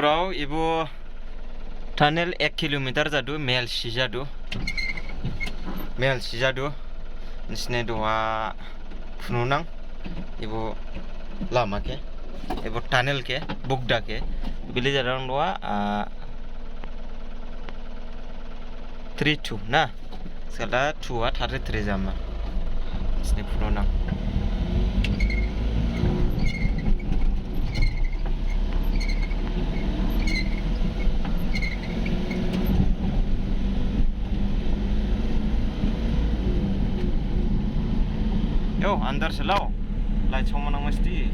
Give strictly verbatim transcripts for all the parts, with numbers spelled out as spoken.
Rao, ebo tunnel ek kilometer jadu, mile si jadu. Mile si jadu. Nisine duha phununang. Ebo lama khe. Ebo tunnel khe, bugda khe. Bili jadang duha, ah, three two na. Skala two a thirty three jama. Sini phununang. Yo, andar se lao. Lai choma nang mesti.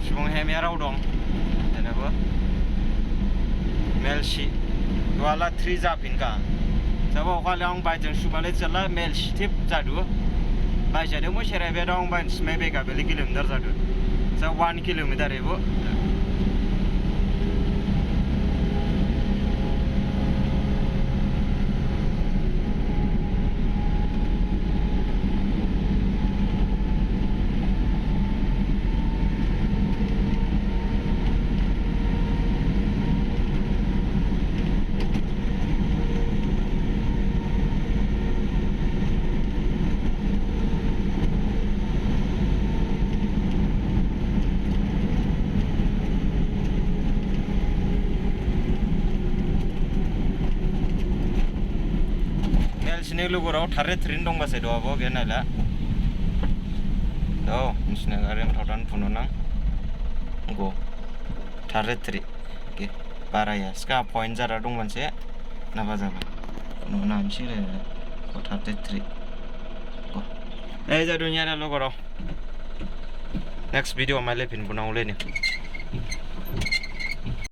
Subung hemyarao dong. Jenebo. Mile si. Duha la three japhinkha. Sabo khali ang bike jang subalai chala mile si thip jadu. Bike jade mo serai be dong bike smai be ka beli kilometer jadu. Sa one kilometer ebo. Mile sini lugurao thirty three dongba se duha bo ge naila. Do, nisine gari mothodan phununang. Go. Thirty three. Ge. Bara ya. Ska point jara dongban se. Naba jaba. Phununang sire. Go thirty three. Go. Ei jadu nyara lugurao. Next video maile phin bunang uleni.